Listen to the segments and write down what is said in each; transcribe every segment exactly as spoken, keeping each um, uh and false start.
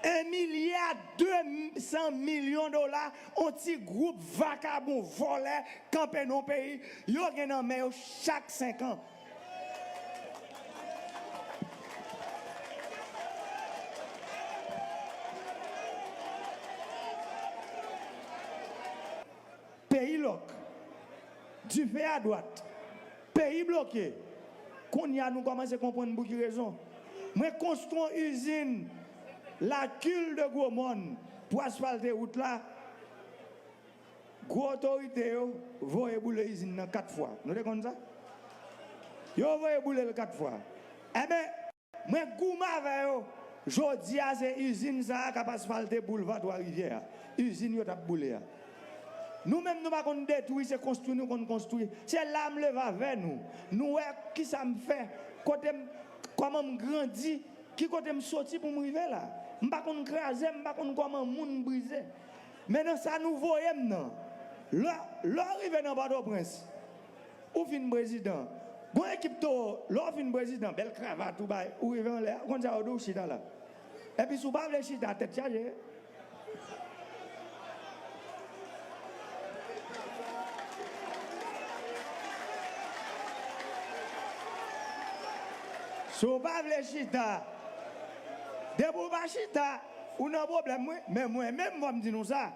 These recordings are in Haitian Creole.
En milya de san milyon dola, yon ti gwoup vakabon vòlè kanpe nan yon peyi, yo gen nan men yo chak senk an. Peyi lòk. Dife adwat. Peyi bloke. Kounye a nou kòmanse konprann pou ki rezon. Mwen konstwi yon izin Lakil de Gwomòn pou asfalte wout la. Gwo otorite yo voye boule izin nan kat fwa. Nou te konn sa? Yo voye boule l kat fwa. Enben, mwen goumen avè yo. Jodi a, se izin sa a k ap asfalte boulva Twa Rivyè a. Izin yo t ap boule a. Nou menm, nou pa konn detwi, se konstwi nou konn konstwi. Se la m leve avè nou. Nou wè kisa m fè, kote m, kòman m grandi, ki kote m soti pou m rive la. M pa konn kraze, m pa konn kòman moun brize. Men nan sa nou voye m nan. Lè, lè w rive nan Pòtoprens, ou fin prezidan. Gon ekip towo, lè w fin prezidan, bèl kravat ou bay, ou rive anlè a, ou konn sa yo di w, chita la. Epi si w pa vle chita, tèt chaje. Si w pa vle chita, depi w pa chita, ou nan pwoblèm, wi. Men mwen menm, fò m di nou sa.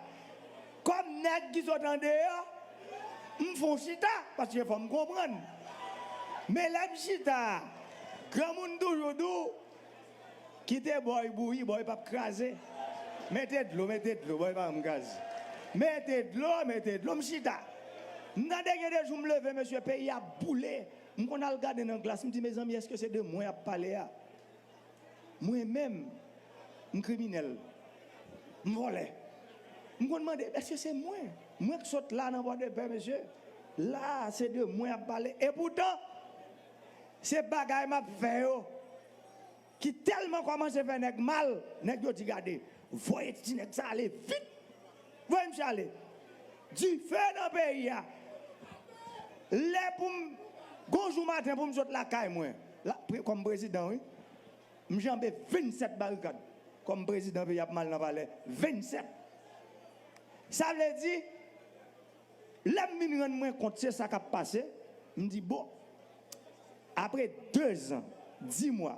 Kòm nèg ki sot andeyò, m fè yon chita, paske fò m konprann. Men lè m chita, granmoun toujou di w, kite bòy bouyi, bòy p ap kraze. Mete dlo, mete dlo, bòy pa janm kraze. Mete dlo, mete dlo, m chita. M tande gen de jou m leve, mesye, peyi a boule. M konn al gade nan glas, m di, mezanmi, èske se de mwen y ap pale a? Mwen menm, m kriminèl, m vòlè. M konn mande, èske se mwen? Mwen k sot la nan Pòdepè, mesye. La, se de mwen y ap pale. Epoutan, se bagay m ap fè yo ki tèlman kòmanse fè nèg mal, nèg yo di, gade, voye ti nèg sa ale vit. Voye misye ale. Dife nan peyi a. Lè pou m, gon jou maten pou m sot lakay mwen, la, pre-, kòm prezidan, wi. M janbe vennsèt barikad. Kòm prezidan peyi ap mal nan palè. Vennsèt. Sa vle di, lè m vin rann mwen kont se sa k ap pase, m di, bon, apre dezan, dis mwa,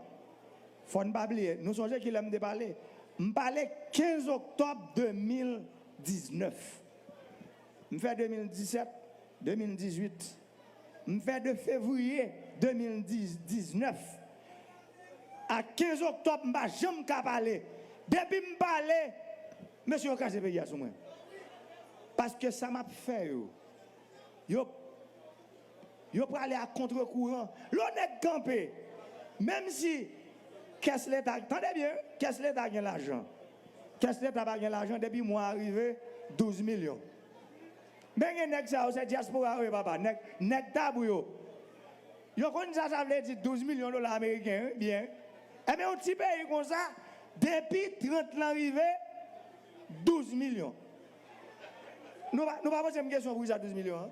fò n pa bliye, nou sonje kilè m te pale? M pale kenz oktòb de mil diznèf. M fè de mil disèt, de mil dizuit. M fè de fevriye de mil diznèf a kenz oktòb, m pa janm ka pale. Depi m pale, mesye yo kraze peyi a sou mwen. Paske sa m ap fè yo, yo, yo prale a kontre kouran. Lè yon nèg kanpe, menm si kès leta, tande byen, kès leta gen lajan. Kès leta pa gen lajan, depi mwa a rive, douz milyon. Men gen nèg sa yo, se dyaspora yo ye, papa. Nèg, nèg Tabou yo. Yo konn sa sa vle di douz milyon dola ameriken, wi, byen. Enben, yon ti peyi konsa, depi trant lan rive, douz milyon. Nou pa, nou pa poze m kesyon poukisa douz milyon an?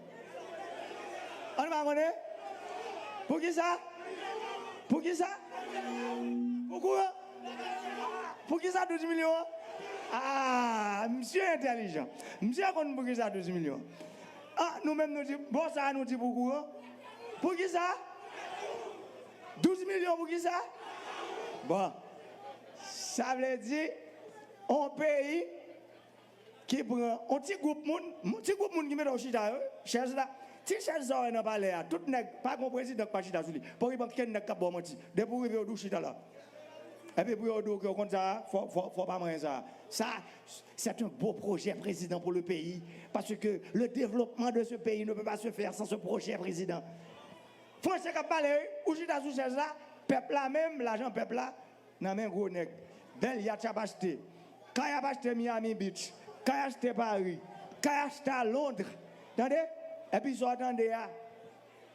An nou pa konnen? Poukisa? Poukisa? Pou kouran? Poukisa douz milyon an? Ah, misye entèlijan. Misye konn poukisa douz milyon. Ah, nou menm nou di, bon, sa a nou di pou kouran. Poukisa? Douz milyon poukisa? Bon, sa vle di, yon peyi ki pran yon ti gwoup moun, ti gwoup moun ki mete w chita yo, chèz la, ti chèz sa w wè nan palè a, tout nèg, pa gon prezidan k pa chita sou li. Poko gen okenn nèg k ap ba w manti. Depi w rive, yo di w chita la. Epi pou yo di w ke w konn sa, fò, fò, fò pa manyen sa. Ça, c'est un beau projet, président, pour le pays. Parce que le développement de ce pays ne peut pas se faire sans ce projet, président. Franse k ap pale, wi. Ou chita sou chèz la, pèp la menm, lajan pèp la, nan men gwo nèg. Bèl yat y ap achte. Kay y ap achte Miami Beach. Kay achte Paris. Kay achte a Londres. Tande? Epi sa w tande a,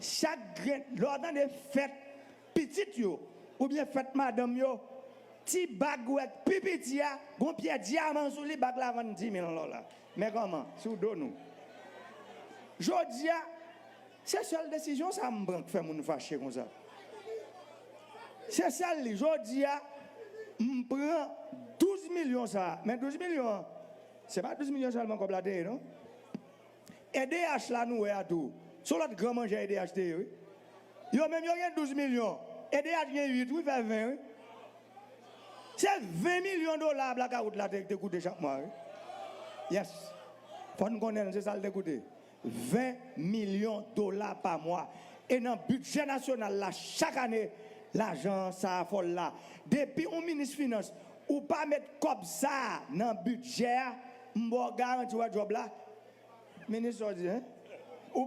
chak grenn, lè w tande fèt pitit yo, oubyen fèt madanm yo, ti bag ou wè k pi piti a, gon pyè dyaman sou li, bag la vann dis mil dola. Men kòman, sou do nou. Jodi a, se sèl desizyon sa m pran k fè moun fache konsa. Se sèl li. Jodi a, m pran douz milyon sa, men douz milyon an, se pa douz milyon sèlman kòb la te ye, non? E D H la nou wè a tou, se yon lòt gran manjè E D H te ye, wi. Yo menm yo gen douz milyon, E D H gen uit, wi, fè ven, wi. Se ven milyon dola blakawout la te, te koute chak mwa, wi. Yes. Fò n konnen l, se sa l te koute. Ven milyon dola pa mwa. E nan bidjè nasyonal la, chak ane, lajan sa a fòl la. Depi yon minis finans, ou pa met kòb sa a nan bidjè a, m ba w garanti w wè djòb la. Minis sa w di, en? Ou,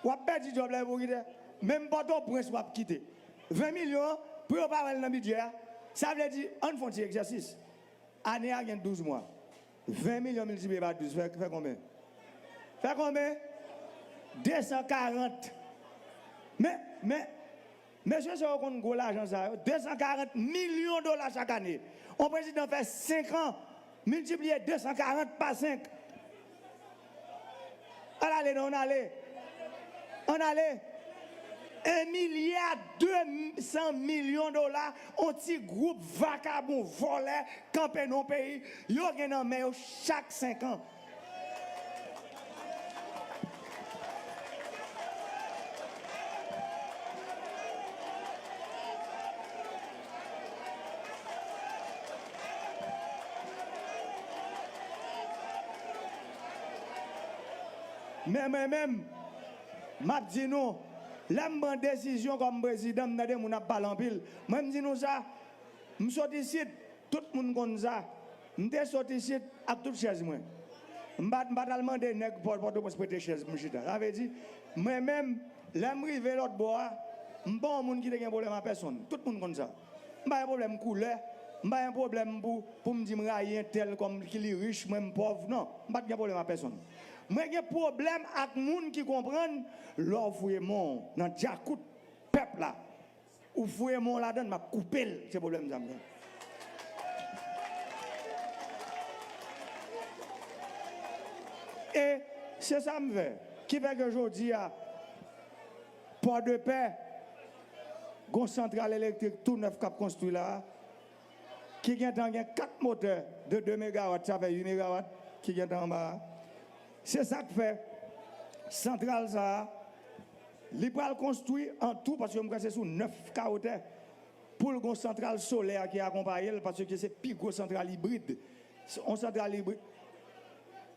w ap pèdi djòb la epi w kite. Menm Pòtoprens w ap kite. Ven milyon an, pou yo pa wè l nan bidjè a, sa vle di, ann fè yon ti egzèsis. Ane a gen douz mwa. Ven milyon miltipliye pa douz fè, fè konbyen? Fè konbyen? De san karant. Men, men, mesye sa yo konn gwo lajan sa yo. De san karant milyon dola chak ane. Yon prezidan fè senk an, miltipliye de san karant pa senk. Ann ale, non, ann ale. Ann ale. Un milliard deux cents millions dola, on ti gwoup vakabon, vòlè, kanpe nan peyi, yo gen nan men yo chak senk an. Men mwen menm, m ap di nou, lè m pran desizyon kòm prezidan, m tande moun ap pale anpil. Mwen, m di nou sa, m sot isit, tout moun konn sa. M te sot isit ak tout chèz mwen. M pa, m pa t al mande nèg Pò, Pòtoprens prete chèz pou m chita. Sa vle di, mwen menm, lè m rive lòt bò a, m pa yon moun ki te gen pwoblèm ak pèsonn. Tout moun konn sa. M pa gen pwoblèm koulè, m pa gen pwoblèm pou, pou m di m rayi entèl kòm ki li rich, mwen m pòv. Non, m pa t gen pwoblèm ak pèsonn. Mwen gen pwoblèm ak moun ki konprann lè w fouye men w nan djakout pèp la, ou fouye men w ladan l, m ap koupe l. Se pwoblèm sa m gen. E se sa m fè. Ki fè ke jodi a, Pòdepè, gon santral elektrik tou nèf k ap konstwi la a, ki gentan gen kat motè de de megawat, sa fè uit megawat ki gentan anba a. Se sa k fè santral sa a, li pral konstwi an tou, paske m kwè se sou nèf kawo tè, pou l gon santral solè ki akonpaye l, paske se pi gwo santral ibrid. Se yon santral ibrid.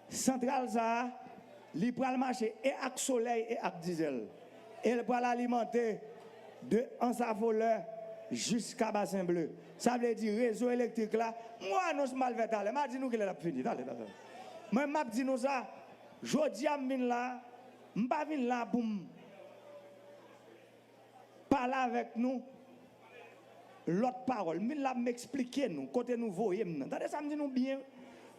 Santral sa a, li pral mache e ak solèy e ak dizèl. E l pral alimante de Anse Affoleur jiska Bassin Bleu. Sa vle di rezo elektrik la, m gon anons m al fè talè. M a di nou kilè l ap fini. Talè, talè. Mwen, m ap di nou sa. Jodi a, m vin la. M pa vin la pou m pale avèk nou lòt pawòl. M vin la pou m eksplike nou kote nou voye m nan. Tande sa m di nou byen.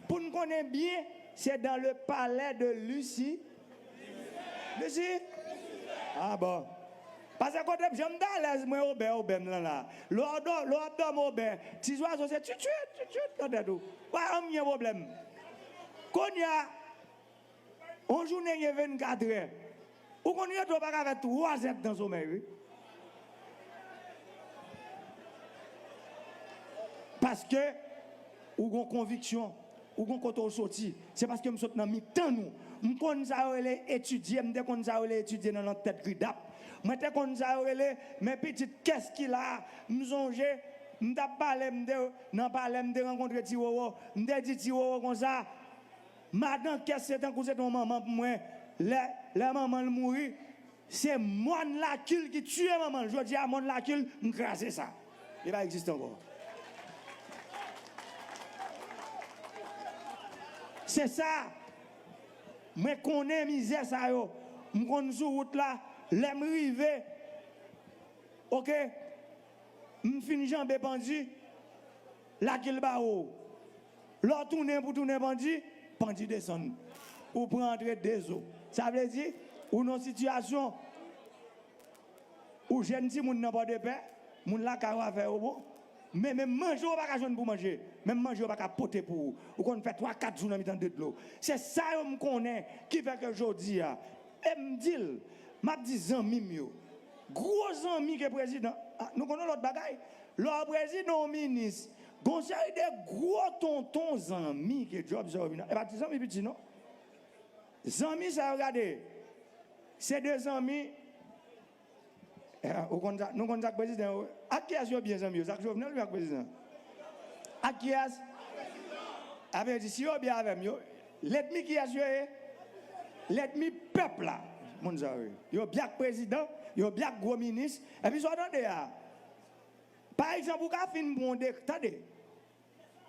Pou n konnen byen, se dans le palais de Lucie. Lucie? Ah bon. Paske kote m janm t alèz, mwen obè, obè m lan la. Lè w dò-, lè w ap dòmi obè, ti zwazo se tchwitchwit, tchwitchwit nan tèt ou. Wè, an m gen pwoblèm. Kounye a, yon jounen gen vennkatrè. Ou konn rete w pa ka fè twa zèdtan somèy, wi. Paske ou gon konviksyon, ou gon kote w soti. Se paske m sot nan mitan nou. M konn sa yo rele etidye, m te konn sa yo rele etidye nan, nan tèt gridap. Mwen te konn sa yo rele, men pitit, kès ki la? M sonje, m t ap pale, m te nan palè, m te rankontre Ti Wowo. M te di Ti Wowo konsa, madan kès se tankou se te yon manman pou mwen. Lè, lè manman l mouri, se mòn lakil ki tiye manman l. Jodi a, mòn lakil, m kraze sa. Li pa egziste ankò. Se sa. Mwen konnen mizè sa yo. M konn sou wout la. Lè m rive, oke, m fin janbe Pandi, lakil ba ou. Lè w tounen pou tounen Pandi, Pandi desann. Ou pran antre Dezo. Sa vle di, ou nan sitiyasyon, ou jèn timoun nan Pòdepè, moun lakay ou afè yo bon. Men, menm manje ou pa ka jwenn pou manje. Menm manje ou pa ka pote pou ou. Ou konn fè twa, kat jou nan mitan de dlo. Se sa yo m konnen ki fè ke jodi a, e m di l, m ap di zanmi m yo, gwo zanmi ke prezidan, a, nou konn yon lòt bagay. Lè w prezidan, yon minis, Gon seri de gwo tonton zanmi ke djòb sa yo vin. E pa ti zanmi piti, non. Zanmi sa yo, gade. Se de zanmi. Eh, ou konn sa, nou konn sa k prezidan yo. Ak kiyès yo byen, zanmi yo? Sa k Jovenel oubyen ak prezidan? Ak kiyès? Sa vle di, si yo byen avè m, yo, lènmi kiyès yo ye? Lènmi pèp la. Moun sa yo ye. Yo byen ak prezidan, yo byen ak gwo minis. Epi sa w tande a. Pa egzanp, ou ka fin pran de, tande,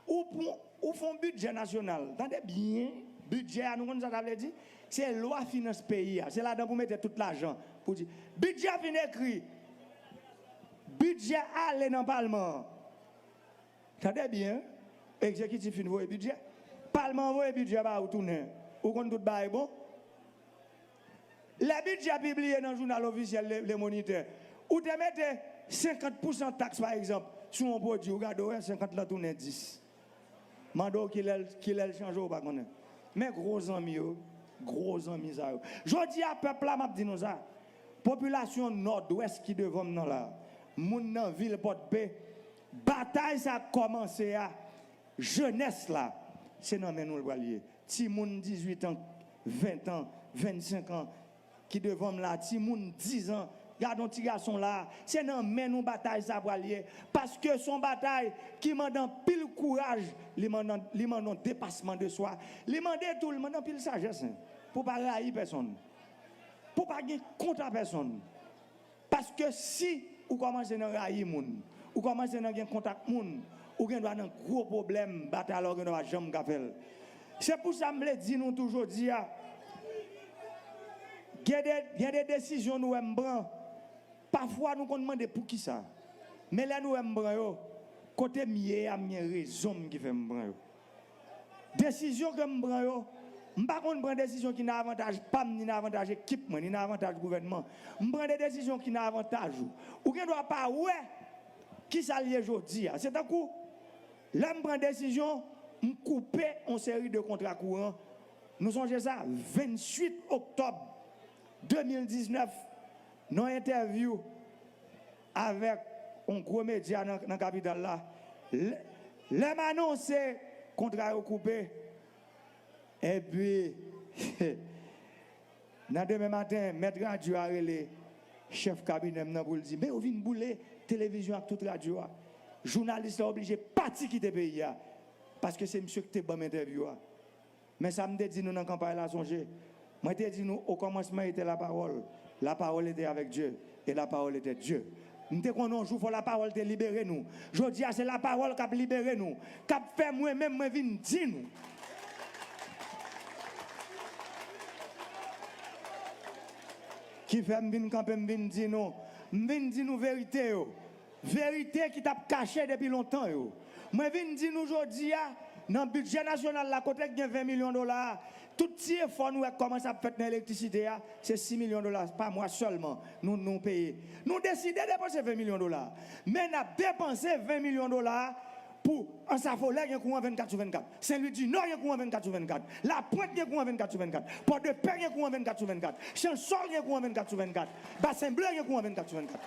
ou pran, ou fè yon bidjè nasyonal. Tande byen, bidjè a, nou konn sa sa vle di? Se lwa finans peyi a. Se ladan pou mete tout lajan. Pou di, bidjè fin ekri. Bidjè ale nan palman an. Tande byen, egzekitif fin voye bidjè. Palman an voye bidjè ba ou tounen. Ou konn tout bagay bon. Lè bidjè pibliye nan jounal ofisyèl Le, Le Moniteur, ou te mete senkant pousan taks, pa egzanp, sou yon pwodui, ou gade, ou wè senkant lan tounen dis. Mande w kilè l, kilè l chanje, ou pa konnen. Men gwo zanmi yo, gwo zanmi sa yo. Jodi a, pèp la, m ap di nou sa. Popilasyon Nòdwès ki devan m nan la, moun nan vil Pòdpe, batay sa kòmanse a, jenès la, se nan men nou l pral ye. Timoun dizuit an, ven an, vennsenk an, ki devan m la, timoun diz an, gade yon ti gason la, se nan men nou batay sa pral ye. Paske se yon batay ki mande anpil kouraj, li mande, li mande yon depasman de swa, li mande tou, li mande anpil sajès, hein, pou pa rayi pèsonn, pou pa gen kont a pèsonn. Paske si ou kòmanse nan rayi moun, ou kòmanse nan gen kont ak moun, ou gen dwa nan gwo pwoblèm, batay la ou gen dwa pa janm ka fè l. Se pou sa m vle di nou tou jodi a, gen de, gen de desizyon nou wè m pran. Pafwa nou konn mande poukisa. Men lè nou wè m pran yo, kote m ye a, m gen rezon m ki fè m pran yo. Desizyon ke m pran yo, m pa konn pran desizyon ki nan avantaj pa m, ni nan avantaj ekip mwen, ni nan avantaj gouvènman. M pran de desizyon ki nan avantaj ou. Ou gen dwa pa wè kisa l ye jodi a. Se tankou, lè m pran desizyon, m koupe yon seri de kontra kouran. Nou sonje sa, venntuit oktòb de mil diznèf, nan yon entèvyou avèk yon gwo medya nan, nan kapital la, lè, lè m anonse kontra yo koupe, epi, nan demen maten, mèt radyo a rele chèf kabinè m nan pou l di, "Men yo vin boule televizyon ak tout radyo a." Jounalis la oblije pati kite peyi a, paske se misye ki te ban m entèvyou a. Men sa m te di nou nan kanpay la, sonje. Mwen te di nou, au commencement était la parole. La parole était avec Dieu. Et la parole était Dieu. M te konnen yon jou fò lapawòl te libere nou. Jodi a, se lapawòl k ap libere nou, k ap fè mwen menm mwen vin di nou. Ki fè m vin kanpe, m vin di nou. M vin di nou verite yo. Verite ki t ap kache depi lontan yo. Mwen vin di nou jodi a, nan bidjè nasyonal la, kote k gen ven milyon dola a, tout ti efò nou wè k kòmanse ap fèt nan elektrisite a, se sis milyon dola pa mwa sèlman nou, nou peye. Nou deside depanse ven milyon dola. Men n ap depanse ven milyon dola pou Ansafolè gen kouran vennkat sou vennkat. Senlwidinò gen kouran vennkat sou vennkat. Lapwent gen kouran vennkat sou vennkat. Pòdepè gen kouran vennkat sou vennkat. Chansòl gen kouran vennkat sou vennkat. Basen Ble gen kouran vennkat sou vennkat.